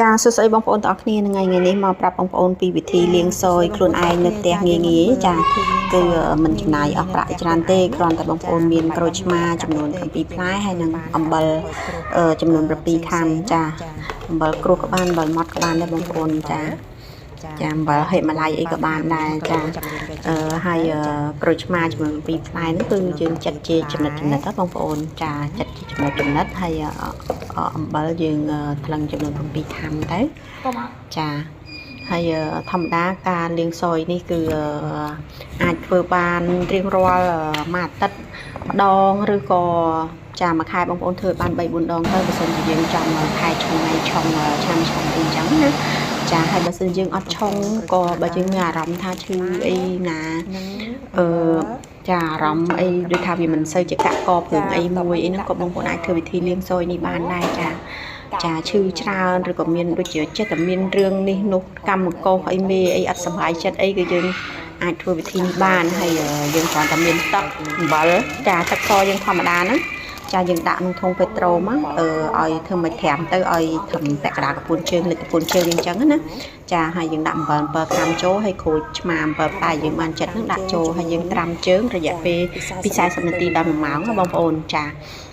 ចាសួស្តីបងប្អូនទាំងអស់គ្នាថ្ងៃថ្ងៃនេះមកប្រាប់បងប្អូនពីវិធីលាងសយខ្លួនឯងនៅផ្ទះងាយងាយចាគឺមិនចំណាយអស់ប្រាក់ច្រើនទេគ្រាន់តែបងប្អូនមានក្រូចឆ្មាចំនួន7ផ្លែហើយនិងអំបិលចំនួន7ខាំចាអំបិលគ្រួសក៏បានអំបិលម៉ត់ក៏បានដែរបងប្អូនចាចាអំបិលហិមាល័យអីក៏បានដែរចាអឺហើយក្រូចឆ្មាចំនួន7ផ្លែហ្នឹងគឺយើងចិតជាចំណិតចំណិតណាបងប្អូនចាចិតជាចំណិតចំណិតហើយអំបិលយើងថ្លឹងចំនួន7ខាំទៅចាហើយធម្មតាការលាងសយនេះគឺអាចធ្វើបានរៀងរាល់មួយអាទិត្យម្ដងឬក៏ចាមួយខែបងប្អូនធ្វើបាន3 4ដងទៅបើសិនជាយើងចង់ខែឆុងថ្ងៃឆុងឆ្នាំឆុងអីចឹងណាចាហើយបើសិនយើងអត់ឆុងក៏បើយើងមានអារម្មណ៍ថាឈឺអីណាអឺចាអារម្មណ៍អីដូចថាវាមិនសូវជាកាក់កបរឿងអីមួយអីហ្នឹងក៏បងប្អូនអាចធ្វើវិធីលាងសយនេះបានដែរចាចាឈឺច្រើនឬក៏មានដូចជាចិត្តតែមានរឿងនេះនោះកម្មកោសអីមេអីអត់សប្បាយចិត្តអីគឺយើងអាចធ្វើវិធីនេះបានហើយយើងគ្រាន់តែមានទឹកអំបិលចាទឹកសយើងធម្មតាហ្នឹងចាយើងដាក់ក្នុងធុងពេត្រូមកអឺឲ្យធ្វើមិនត្រាំទៅឲ្យត្រឹមពាក់កណ្ដាលកពួនជើងលិចកពួនជើងអញ្ចឹងណាចាហើយយើងដាក់អំបិល7ខាំចូលហើយក្រូចឆ្មា7ផ្លែយើងបានចិត្តហ្នឹងដាក់ចូលហើយយើងត្រាំជើងរយៈពេលពី40នាទីដល់1ម៉ោងណាបងប្អូនចា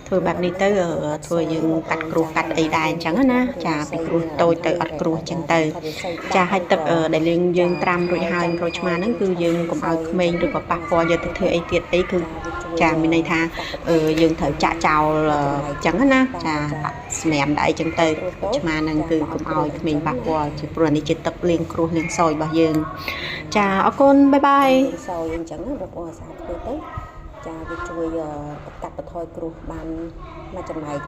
ធ្វើបែបនេះទៅធ្វើយើងកាត់គ្រោះកាត់អីដែរអញ្ចឹងណាចាពីគ្រោះតូចទៅអត់គ្រោះអញ្ចឹងទៅចាឲ្យទឹកដែលយើងយើងត្រាំរួចហើយក្រូចឆ្មាហ្នឹងគឺយើងកុំឲ្យក្មេងឬក៏ប៉ះពាល់យកទៅធ្វើអីទៀតអីគឺចាមានន័យថាយើងត្រូវចាក់ចោលអញ្ចឹងណាចាដាក់ស្នាមដាក់អីចឹងទៅឆ្មាហ្នឹងគឺកុំឲ្យក្មេងប៉ះពាល់ជាព្រោះនេះជាទឹកលាងគ្រោះលាងសយរបស់យើងចាអរគុណ bye bye សយអញ្ចឹងណាបងប្អូនអាសាធ្វើទៅចាវាជួយកាត់បន្ថយគ្រោះបានមួយចំណែក។